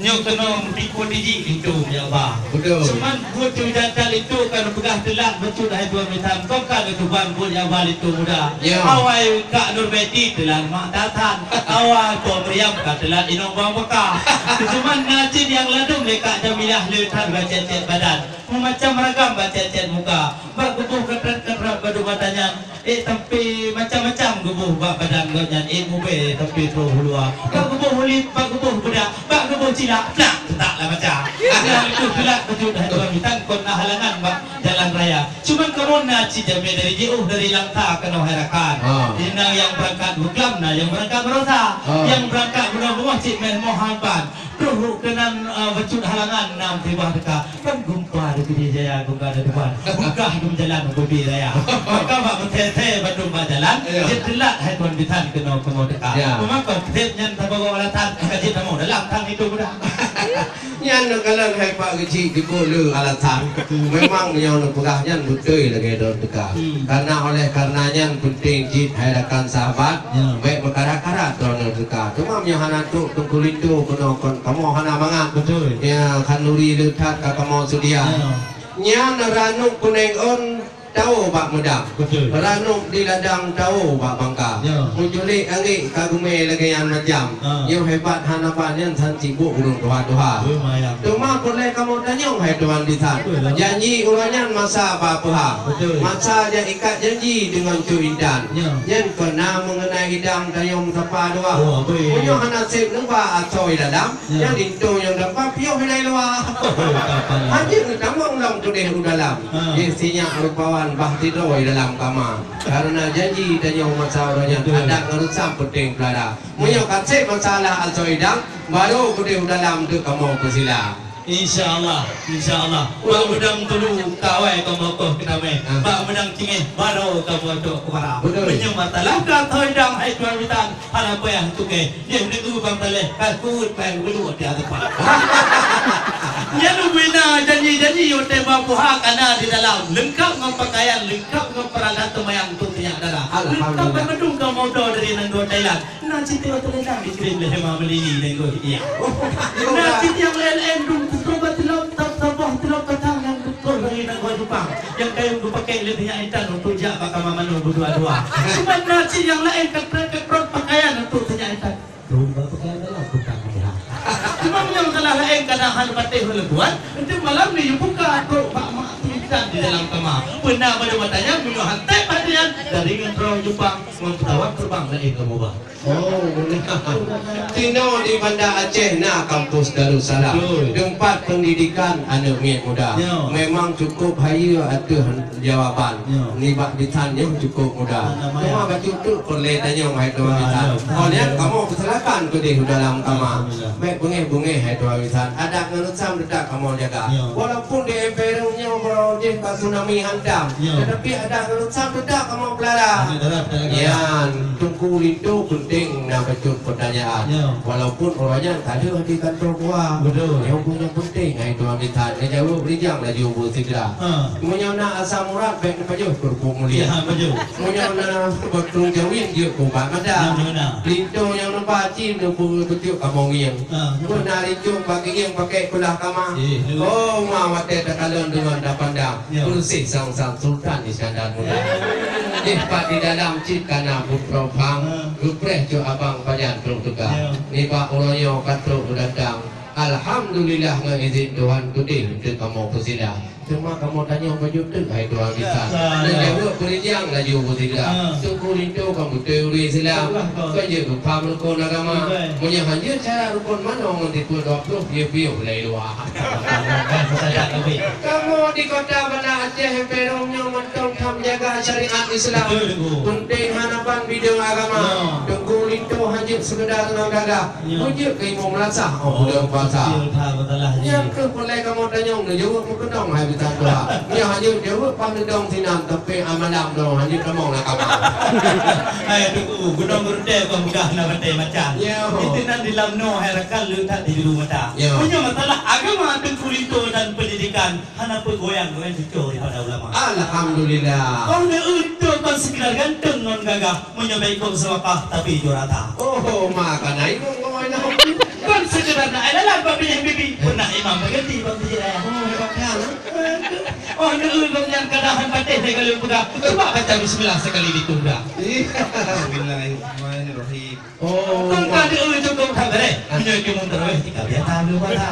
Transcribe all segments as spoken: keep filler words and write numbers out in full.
Nyoe keunoe meutikot jih linto jak ba. Betul. Cuman buet nyang that linto ka neupeugah teulat bacut hai tuan bisan. Kon ka neutuban buet jak ba linto muda. Ya. Awai Kak Nurmeti teulat mak Tathan. Awai Po Maryam ka teulat inong bang baka. Cuman na cit nyang ladôm lé Kak Jamilah le that bak cét-cét badan. Meumacam ragam bak cét-cét muka. Bak geuboh keutrat-keutrat bak dua mata nyan. Eh, tapi macam-macam geuboh bak badan gobnyan, eh, mubé tapi troh u luwa. Bak geuboh ulip, bak geuboh beudak, bak geuboh cilak, plak, teutak lah macam. Nyang itu teulat bacut hai tuan bisan kon na halangan bak jalan raya. Cuman kamoe na cit jamé dari jiôh dari Langsa keunoe hai rakan. Ha. Di na nyang beurangkat beuklam, na nyang beurangkat barosa. Ha. Nyang beurangkat bunoe beungoh cit meuh moh hán ban. Troh keunan, eh, bacut halangan na musibah teuka. Kan gumpa di Pidie Jaya, gumpa di depan. Bukah dum jalan u Pidie Raya. Maka bak meuthèe-thèe bandum bak jalan, ya, jeuet teulat hai tuan bisan keunoe kamoe teuka. Ya. Meumakot seb nyan saboh alasan, ka jeuet tamong dalam tang itu muda. Nyan neukalon hai Pak Geuchik jeuet le alasan. Memang meunyoe neupeugah nyan beutôi lagèe droen teuka. Hmm. Karena oleh karena nyan penting cit hai rakan sahabat, ya, bèk meukarat-karat droeneuh teuka. Cuma meunyoe hana trok Teungku Linto keunoe kon kamoe hana mangat. Betul. Ya, khanduri le that ka kamoe seudia. Ya. Nyan ranub kuneng ôn tawoe bak meudang. Betul. Ranub di ladang tawoe bak bangka. Ya. Meuculik angék ka geumé lagèe nyan macam. Ha. Nyoe hebat hana ban nyan san sibuk ureueng tuha-tuha. Lumayan. Teuma peureulèe kamoe tanyong hai tuan bisan. Betul lah. Janji uroe nyan masa ba peuha. Betul. Masa jak ikat janji deungon Cut Intan. Ya. Nyan kon na meungeunai idang tanyong sapa dua. Oh, betul. Meunyoe hana sép neuba asoe dalam, ya, nyang linto nyang dapat piôh inan luwa. Oh, kapan lah. Hanjeuet neutamong lom keudeh u dalam. Ha. Jih sinyak rupawan bah sidroe dalam kama. Karena janji tanyong masa uroe nyan, betul, adat ngon reusam penting peulara. Meunyoe ka sép masalah asoe idang, baru keudeh u dalam teuk kamoe peusila. Insya Allah, insya Allah. Bak meudang tulu ka awai kamoe koh keutamé. Ah. Bak meudang cingéh baru kamoe cok keubara. Betul. Meunyoe masalah ka asoe idang hai tuan bisan, hana payah tuké. Jih neugeu bang Saleh, ka kuet bang beuluk di ateueh pat. Nyan ubena janji-janji watèe ba peuha ka na di dalam. Leungkap ngon pakaian, leungkap ngon peurangkat seumayang untuk sinyak dara. Alhamdulillah. Leungkap ngon mandum kamoe dua dari nanggroe Thailand. Na cit teuleueng dikirim lé Hema Malini dan Goh Hidia. Na cit nyang laén-laén dum peutobat lom, tab-, saboh teulok batang nyang peutoh dari nanggroe Jepang. Nyang kayém geupakèk lé Sinyak Intan untuk jak bak kama manoe beudua-dua. Cuma na cit nyang laén keprot-keprot pakaian untuk Sinyak Intan. Dum bak pakaian dalam bukan meulihat. Cuma nyang salah laén kadang hana patéh lé tuan, untuk malam ni buka trok bak mak Intan di dalam kama. Peuna pada matanya bunoe hantai pakaian dari nanggroe Jepang ngon pesawat terbang laén kamoe ba. Oh, beuna. Tinoe di Banda Aceh na kampus Darussalam. Betul. Teumpat pendidikan aneuk miet muda. Ya. Memang cukup hayeue ateueh jawaban. Ya. Nibak bisan nyoe cukup muda. Mana maya? Cuma bacut teuk peureulèe tanyong hai tuan bisan. Ya. Oh, nyan kamoe peusilakan keudeh u dalam kama. Alhamdulillah. Bèk beungèh-beungèh hai tuan bisan. Adat ngon reusam teutap kamoe jaga. Ya. Walaupun di emperu nyoe baroe jih ka tsunami hantam. Ya. Tetapi adat ngon reusam teutap kamoe peulara. Ada dalam, ada dalam. Nyan, Teungku Linto penting na bacut pertanyaan. Ya. Walaupun uroe nyan ka lheueh di kantô keua. Betul. Nyang peue nyang penting, hai tuan bisan, neujaweueb rijang laju beusigra. Ha. Meunyoe na asam urat, bèk neupajoh keurupuk mulia. Ya, betul. Meunyoe na beutrông jaweueb, jeuet keu ubat mata. Ya, betul. Linto nyang neuba cit neupeue beutôi kamoe ngieng. Ha, betul. Meunyoe na rincong bak gieng pakèk keulah kama. Eh, betul. Oh, ma watèe takalon deungon tapandang. Ya. Beureuséh sang-sang Sultan Iskandar Muda. Ya. Jih pat di dalam cit ka na putroe phang, ya, geupreh cut abang pajan trok teuka. Ya. Nibak uroe nyoe ka trok geudatang. Alhamdulillah ngon izin Tuhan keudeh untuk kamoe peusila. Cuma kamoe tanyong bacut teuk hai tuan bisan. Ya, ya. Neujaweueb peurijang laju beusigra. Ya. Teungku Linto kan beutôi ureueng Islam. Betul lah, betul. Kan jeuet geupaham rukon agama. Betul. Meunyoe hanjeuet syarat rukon manoe ngon tipe dua ploh piôh-piôh lé luwa. Kamoe di kota Banda Aceh, Emperong nyoe mantong tham jaga syariat Islam. Betul, Teungku. Penting hana ban bidang agama. Ya. Teungku Linto hanjeuet sekedar ngon gagah. Ya. Hanjeuet keu imum meunasah, oh, bulan puasa. Betul, betul lah, ya. Nyang keu peureulèe kamoe tanyong, neujaweueb meukeunong hai bisan tuha. Nyoe hanjeuet jaweueb paih neudong sinan, tapi amalam dong, hanjeuet tamong lam kama. Hai, Teungku, gunong geurutée kon peugah na batée macan. Ya. Itu nan di lam noe hai rakan le that di julu mata. Ya. Meunyoe masalah agama, Teungku Linto dan pendidikan, hana peugoyang-goyang cucoe daripada ulama. Alhamdulillah. Oh, na itu kon sekedar ganteng ngon gagah, meunyoe baikon seulapah tapi jurata. Oh, maka na ikut ngomong. Kon sekedar na ilalah Bibi, pernah imam berhenti bang Tijik Raya. Oh, hebat kan? Oh, neu gobnyan kadang han patéh lé kali peugah. Cuba baca bismillah sekali ditunda. Bismillahirrahmanirrahim. Oh. Tungka deu cukup tak beres. Meunyoe cuma terawih tiga biasa dulu bala.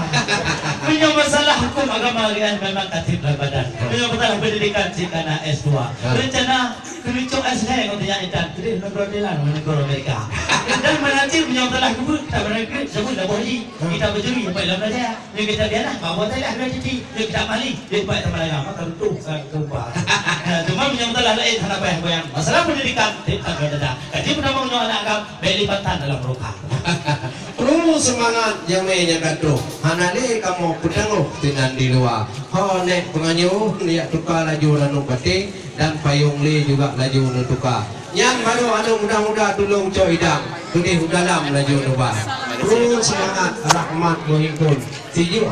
Meunyoe masalah hukum agama rian memang tatib Ramadan. Meunyoe masalah pendidikan cik kana S dua. Ha. Rencana keuneuk cok S lhèe ngon tinyak intan. Jadi negara Thailand, negara Amerika. Dan meunasib meunyoe masalah keubeut tak beres sebut dah boh ji. Kita bajuri sampai lam raja. Nyoe kita biarlah, bawa saya dah dua titik. Nyoe kita mali, dia buat sama dalam, maka runtuh sangat gempa. Nah, cuma meunyoe masalah lain, hana payah goyang. Masalah pendidikan, dia tak ada dah. Kaji pertama meunyoe anak agam, baik lipatan dalam roka. Terus semangat jamé nyang ka troh. Hana lé kamoe peutanggoh sinan di luwa. Ho nèk peunganyuh, liak tuka laju ranub baté, dan payong lé juga laju neutuka. Nyan baru aneuk muda-muda tulông cok idang, keudeh u dalam laju neuba. Terus semangat, rahmat meuhimpun. Sijuek